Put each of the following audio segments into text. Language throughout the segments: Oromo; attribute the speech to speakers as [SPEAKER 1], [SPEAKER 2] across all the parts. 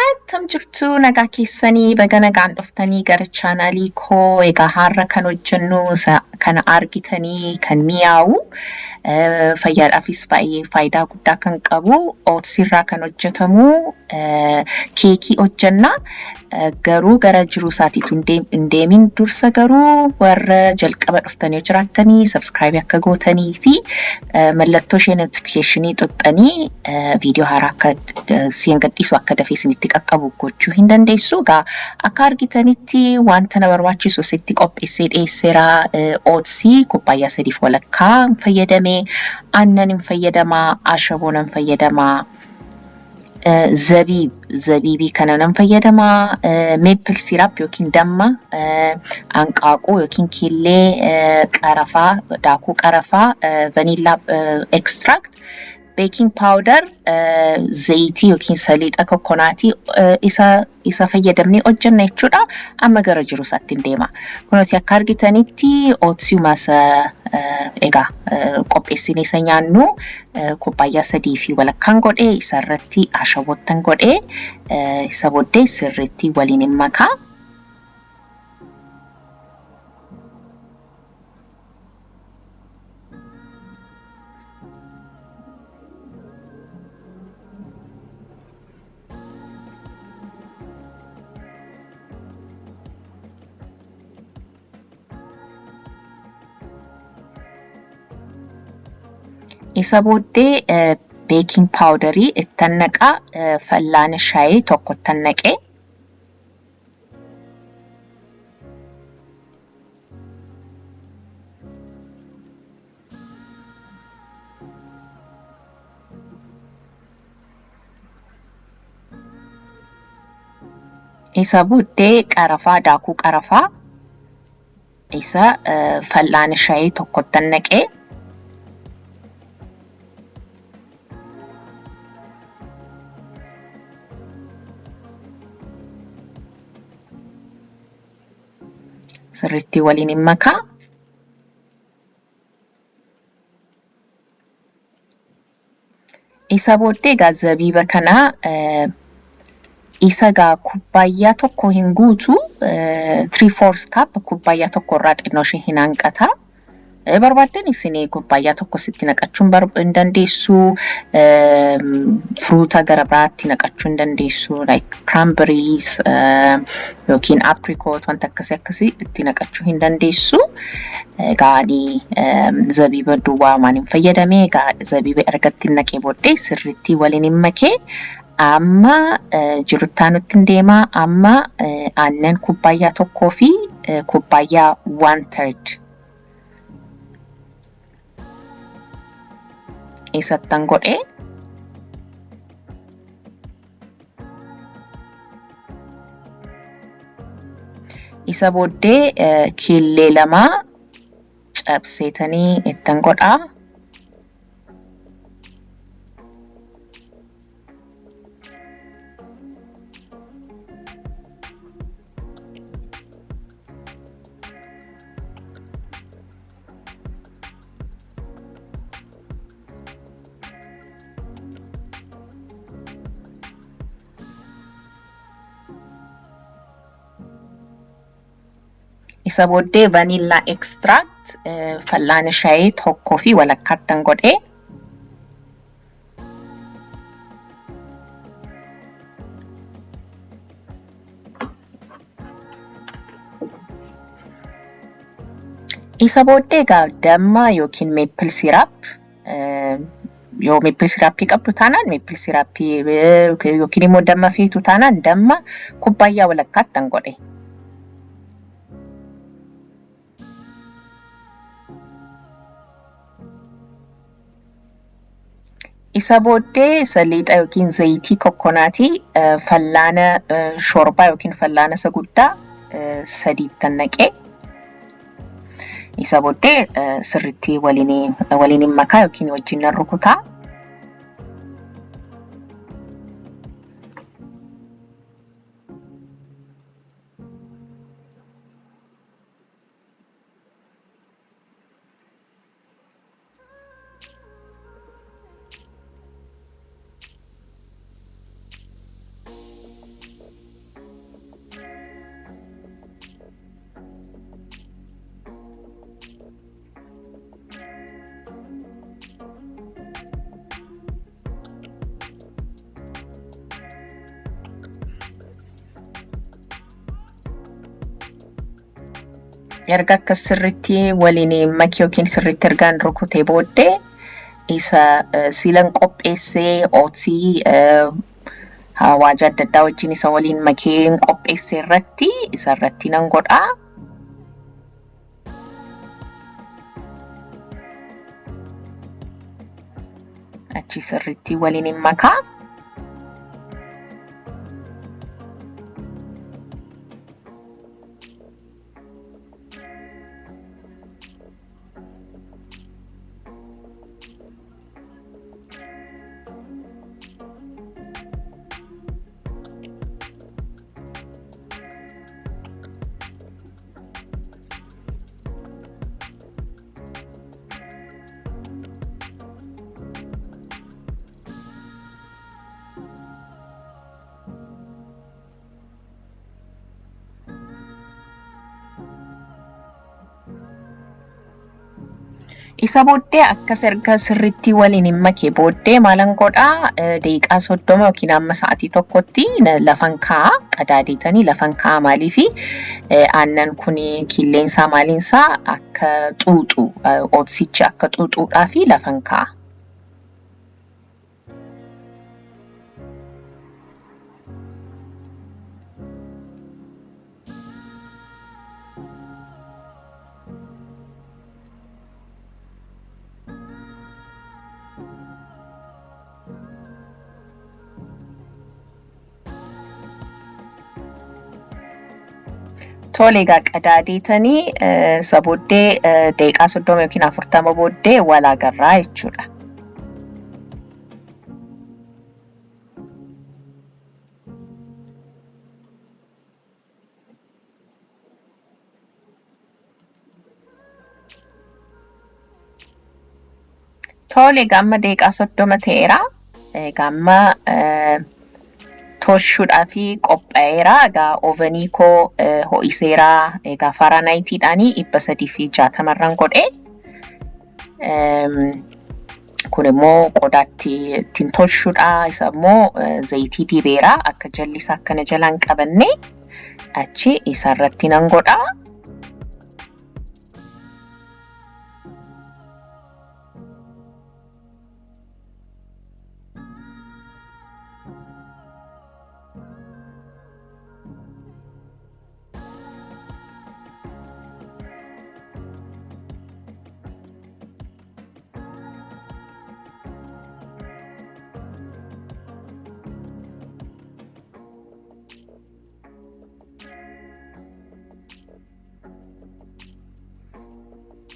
[SPEAKER 1] Akkam jirtu, nagaa keessanii? Baga nagaan dhuftanii gara chaanaalii koo. Egaa har'a kan hojjennu isa kana argitanii kan mi'aawu, fayyaadhaafis baay'ee faayidaa guddaa kan qabu, ootsirraa kan hojjetamu keekii hojjenna. Garuu gara jiruu isaatiitu hin deemin dursa garuu warra jalqaba dhuftanii yoo jiraattanii subscribe akka gootanii fi mallattoo ishee notificationii xuxxanii viidiyoo haaraa akka siin gadhiisu akka dafee isinitti qaqqabu gochuu hin dandeessu. Egaa akka argitanitti wanta na barbaachisu sitti qopheessee dhiyeesseera. Ootsii kubbaayyaa 3.5 fayyadamee, aannan hin fayyadamaa, ashaboo nan fayyadamaa, zabiib zabiibii kana nan fayyadamaa, maple syrup yookiin damma, hanqaaquu yookiin killee, qarafaa, daakuu qarafaa, vanilla extract, baking powder, zayitii yookiin saliixa kokkonaatii isa fayyadamnee hojjenna jechuudha. Amma gara jiru isaatti hin deema. Kunuuti akka argitanitti ootsiuma isa egaa qopheessinee isa nyaannu kubbaayyaa 3.5 godhee, isarratti ashaboottan godhee, isa booddee sirriitti waliin hin makaa. Isa booddee baking powderii ittan naqaa, fallaana shaayii tokko ittan naqee. Isa booddee qarafaa, daakuu qarafaa isa fal'aana shaayii tokkottan naqee. Sirriitti waliin hin makaa. Isa booddee egaa zabiiba kana isa egaa kubbaayyaa tokko hin guutu, 3/4 cup, kubbaayyaa tokko irraa xinnoo ishee hin hanqata. Barbaaddan isin kubbaayyaa tokko sitti naqachuu hin dandeessu. Fruita gara biraatti naqachuu hin dandeessu. Like cranberries yookiin apricot, wanta akkasii akkasii itti naqachuu hin dandeessu. Egaa ani zabiiba duwwaa waan hin fayyadame. Egaa zabiiba ergatti naqee booddee sirriitti waliin hin makee, amma jiruttaa nutti hin deema. Amma aannan kubbaayyaa tokkoo fi kubbaayyaa 1/3 isattan godhee. Isa booddee killee lama cabseetanii ittan godhaa. Isa booddee vanilla extract fal'aana shaayii tokkoo fi walakkaattan godhee. Isa booddee egaa damma yookiin maple syrup, yoo maple syrup qabdu taanaan maple syrup yookiin immoo damma feetu taanaan damma kubbaayyaa walakkaattan godhe. Isa booddee saliixa yookiin zayitii kokkonaatii fallaana shorbaa yookiin fallaana isa guddaa sadiittan naqee. Isa booddee sirriitti waliin hin makaa yookiin wajjin nan rukutaa. Erga akkas sirriitti waliin makee yookiin sirriitti ergaan rukutee booddee isa silan qopheessee ootsii hawaaja adda addaa wajjin isa waliin makeen qopheesse irratti isa irratti nan godhaa. Achi sirriitti waliin hin makaa. Isa booddee akkas erga sirriitti waliin hin make booddee maalan godhaa, daqiiqaa 30 yookiin amma sa'aatii 1tti lafan kaa'a, qadaadeetanii lafan kaa'a. Maaliifi aannan kun killeensaa maaliinsaa akka xuuxu, ootsichi akka xuuxuudhaa fi lafan kaa'a. Tole, egaa qadaadeetanii isa booddee daqiiqaa 30 yookiin 40 booddee wal agarraa jechuudha. Tole, egaa amma daqiiqaa 30 ta'eera. Egaa amma toshuudhaaf qophaa'eera. Egaa ovenii koo ho'iseera. Egaa faaraanaayitiidhaan 360 irraan godhe. Kun immoo qodaatti ittiin tolchuudha. Isa immoo zayitii dibeera. Akka jalli isaa akkana jalaan qabanne achi isarratti nan godha.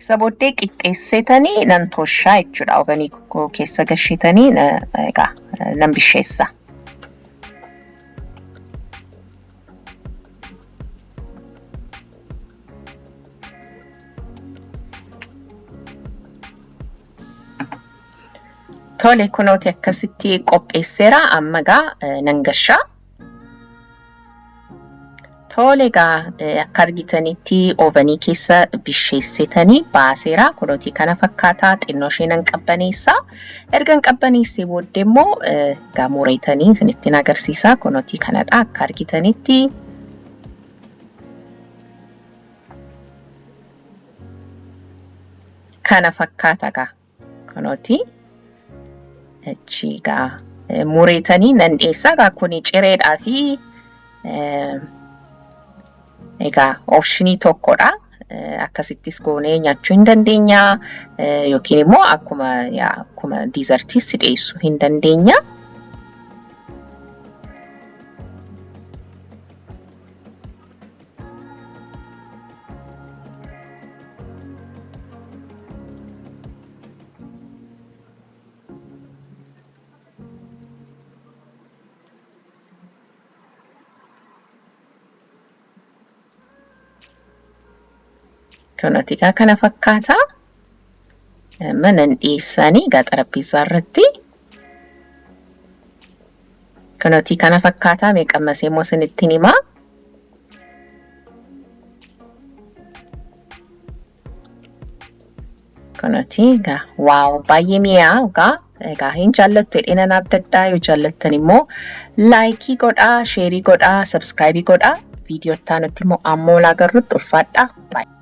[SPEAKER 1] Isa booddee qixxeessetanii nan toshaa jechuudha. Ovenii koo keessa gasheetanii egaa nan bisheessa. Tole, kunooti akkasitti qopheesseera, amma egaa nan gashaa. Tole, egaa akka argitanitti ovenii keessa bisheessetanii baaseera. Kunootii kana fakkaataa, xinnoo ishee nan qabbaneessa. Erga hin qabbaneessee booddee immoo egaa mureetanii isinittiin agarsiisa. Kunootii kanadha akka argitanitti. Kana fakkaata egaa. Kunooti. Achi egaa mureetanii nan dhiyeessa. Egaa kuni cireedhaa fi egaa optionii tokkodha. Akkasittis goonee nyaachuu hin dandeenya yookiin immoo akkuma dessertiis dhiyeessuu hin dandeenya. Kunooti egaa kana fakkaata. Amma nan dhiyeessaanii egaa xarapheessaa irratti. Kunooti kana fakkaata, mee qammasee immoo isinittiin himaa. Kunooti egaa, wow, baay'ee mi'aa egaa. Egaa hin jaallattu jedhee nan abdadhaa. Yoo jaallattan immoo like godhaa, share godhaa, subscribe godhaa. Viidiyoo itti aanutti immoo ammoo wal agarrutti ulfaadhaa. Baay'ee.